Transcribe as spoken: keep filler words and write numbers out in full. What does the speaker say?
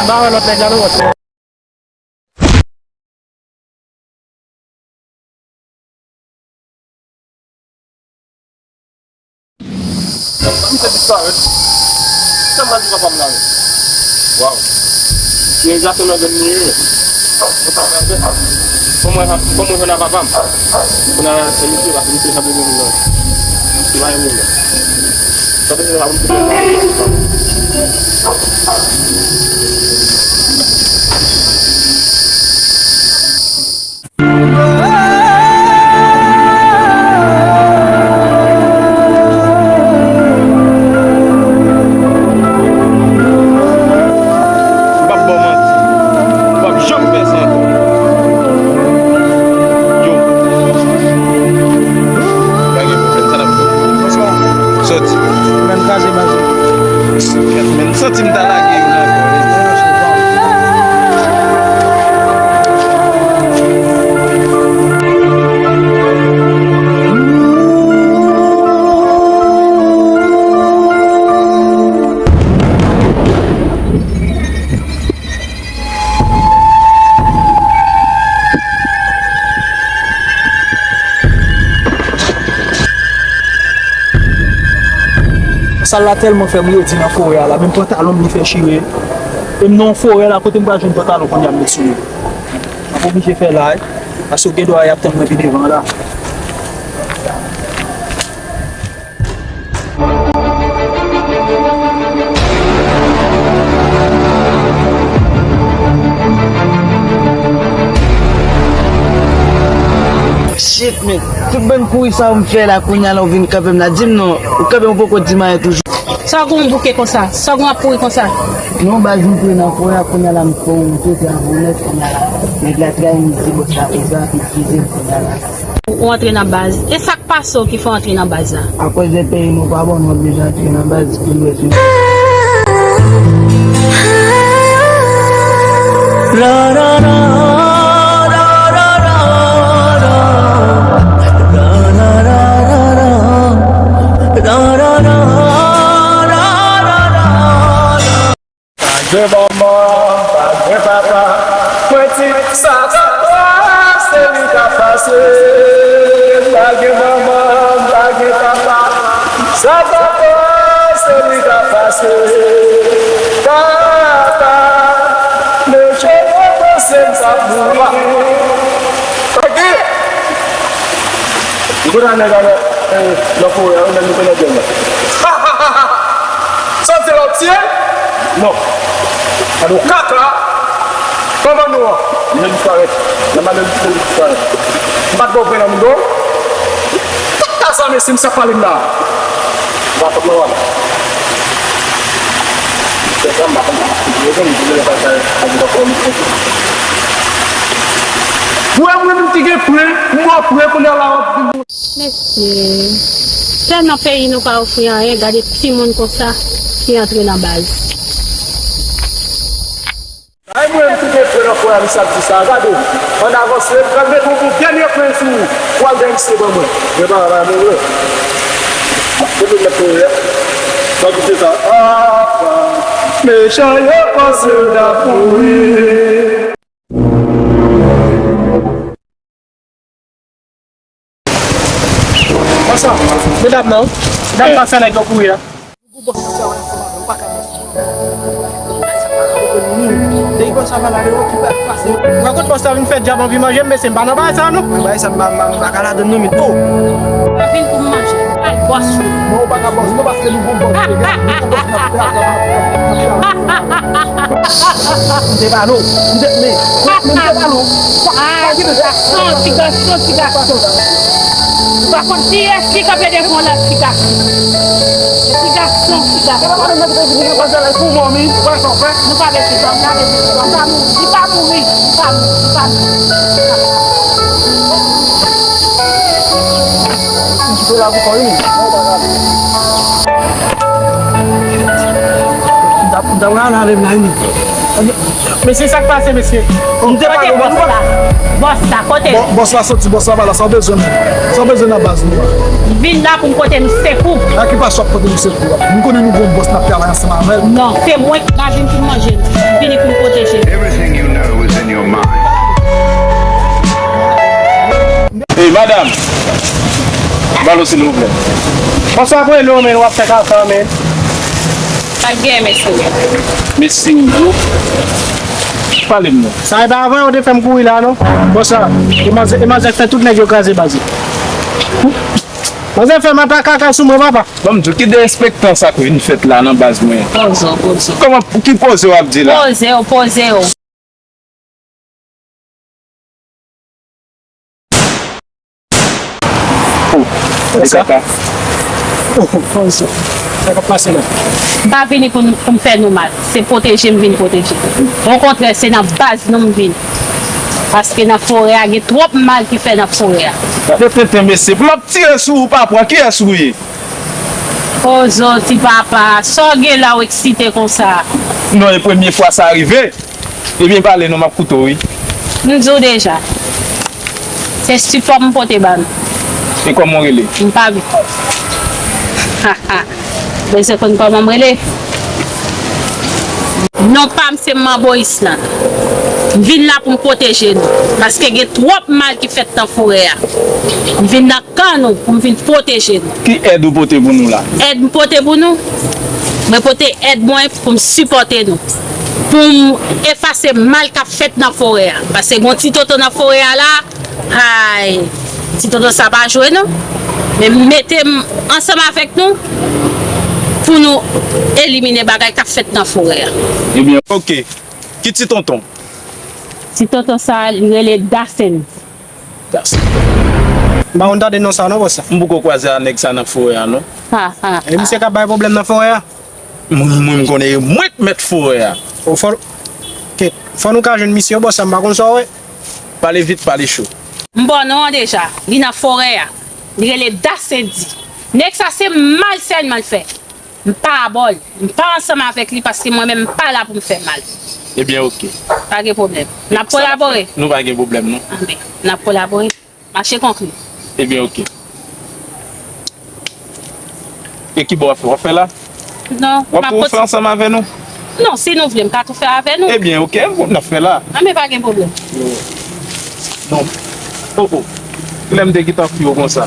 M pa wè lòt nèg la non, monchè. Misye disparèt. Sa m al di papa m la menm? Waw. Gen gason nan grenn li ye. Kòman, kòman jwenn a papa m? Kounye a se misye, paske misye sanble moun nan. Misye pa yon moun nan. Sa te fè la, misye pa yon moun nan. M p ap ba w manti. M p ap janm fè sa ankò. Yo. Pa gen pwoblèm, sa n ap fè. Bonswa. Soti. Menm kraze baz. Men m santi m ta lage youn ankò, wi. Sal la tèlman fè m redi nan forè a la, menm pantalon m li fè chire. E m nan yon forè la, kote m pral jwenn pantalon kounye a m met sou mwen? M ap oblije fè la, wi. Paske gen dwa y ap tann mwen pi devan la. Shit, men, tout bann kouri sa ou m fè la, kounye a la ou vin kanpe m la, di m non, ou kanpe m, ou poko di m anyen toujou. Sa w gen w bouke konsa? Sa w gen w ap kouri konsa? Non, baz, m kouri nan forè a, kounye a la m fè yon kote avè nèg, kounye a la nèg la trayi m, di bòs la konsa, eskize m kounye a la. Ou antre nan baz. E sa k pase w ki fè w antre nan baz la? Akoz de peyi nou pa bon, nou oblije antre nan baz pou nou ret. Pa gen manman, pa gen papa. Mwen di, sa k ap pase, li k ap pase. Pa gen manman, pa gen papa. Sa k ap pase, li k ap pase. Papa, mesye yo panse m t ap mouri. Gade! M konn al nèg a nan, eh, nan forè a, wi, men nou konn nèg yo la. Sa w di la w tiye? Non. Gade yon kaka. Kòman nou an? Li vin disparèt. Nan madanm li disparèt. M pa t ba w grenn nan men w. Tout ta sa, mesye, m sa pale m la. M pa konn non an. Mwen menm ki gen pre, m ba w pre, kounye a la w ap vin. Mesye, tèlman peyi nou pa ofri anyen, gade timoun konsa ki antre nan baz. Ay mwen menm ki gen pre nan fwa a, misye ap di sa, gade, ann avanse, pral mete yon bon dènye pre sou ou, pou al gen misye ban mwen. Men pa, pa, men vre. Mwen mèt mwen, sa ki se sa? Apa, mechan yo panse yo t ap mouri. Konsa, medam nan, medam nan fè nèg yo kouri a. Gwo bòs la, sa wè, ou pa ka bòs. Depi bòs la pa la, yo ki pa pase. Mwen kote bòs la vin fè djab anvi manje m, mesye, m pa nan bagay sa non. Nan bagay sa, m pa, m pa, m pa ka ladann non, men tou. Pa vin pou m manje. Al bòs ou. Non, ou pa ka bòs, non, paske nou gon bòs, nou gon bòs, n ap fè, n ap fè. M te ba nou, m te, men, men m te ba nou. Ah, ti gason, ti gason, ti gason. Ou pa konn kiyès ki kanpe devan w la, ti gason. Ti gason, ti gason. Nou pa bese sa, nou pa bese sa. Li pa mouri, li pa mouri, li pa mouri, li pa mouri. Li kite la pou kò li. M t ap, m t ap rale la, wi. Mesye, sa k pase, mesye? M te pale w, bòs la. Bòs la, kote l? Bò-, bòs la soti, bòs la pa la. Sa w bezwen menm? Sa w bezwen nan baz nou an? M vin la pou m pote nou sekou. A ki pastè w ap pote nou sekou a? M konnen nou gon bòs n ap travay ansanm avè l. Non, se mwen ki pa vin pou m manje l. M vini pou m pwoteje l. Everything you know is in your mind. Hey, madam! Balo, silvouplè. Bòs la, kwe non, men w ap fè kaka, men. Pa gen, mesye. Mesye, yo. Pale m non. Sa e pa avè w te fè m kouri la, non? Bòs la, e manzè, e manzè fè tout nèg yo kraze baz yo. Manzè fè mata kaka sou mwen, papa. Ban m di w, ki derespektan sa k vin fèt la nan baz mwen? Poze w, poze w. Kòman, ki poze w ap di la? Poze w, poze w. Oh, e kaka. Oh, oh, oh, sa k ap pase la? M pa vini pou n, pou m fè nou mal. Se pwoteje m vin pwoteje. Okontrè, se nan baz nou m vin. Paske nan forè a, gen twòp mal ki fè nan forè a. Gade tenten, mesye. M ap tire sou ou, pa pran. Kiyès ou ye? Poze w, ti papa. Sa w gen la, w eksite konsa? Non, e premye fwa sa rive. Ebyen, pale non, m ap koute w, wi. M di w deja. Se sipò m pote ba nou. E kòman w rele? M pa vin. Bezwen konn kòman m rele? Non pa m se Manbo Island. M vin la pou m pwoteje nou. Paske gen twòp mal ki fèt nan forè a. M vin nan kan nou pou m vin pwoteje nou. Ki èd ou pote pou nou la? Èd m pote pou nou? Mwen pote èd mwen pou m sipòte nou. Pou m efase mal k ap fèt nan forè a. Paske gon ti tonton nan forè a la, ay, ti tonton sa pa jwe non. Men m mete m ansanm avèk nou pou nou elimine bagay k ap fèt nan forè a. Ebyen, oke. Ki ti tonton? Ti tonton sa, li rele Dasen. Dasen. M pa konn tande non sa non, bòs la. M poko kwaze a nèg sa nan forè a non. Ha, ha, e misye k ap bay pwoblèm nan forè a? Mwen, mwen, m konnen e mwen k mèt forè a. O, fò, ke, fò nou ka jwenn misye, bòs la, m pa konn sa w wè. Pale vit, pale cho. M ba w non an deja. Li nan forè a. Li rele Dasedi. Nèg sa se mal sèlman l fè. M pa abò l. M pa ansanm avèk li paske mwen menm m pa la pou m fè mal. Ebyen, oke. Pa gen pwoblèm. N ap kolabore. Nou pa gen pwoblèm non. Anben, n ap kolabore. Mache konkli. Ebyen, oke. E ki bò w ap fè? W ap fè la? Non, w ap tou fè ansanm avè nou? Non, si nou vle, m ka tou fè avè nou. Ebyen, oke, bon, n ap fè la. Anben, pa gen pwoblèm. Non. Oh, oh. Kilè m te gentan fè w konsa?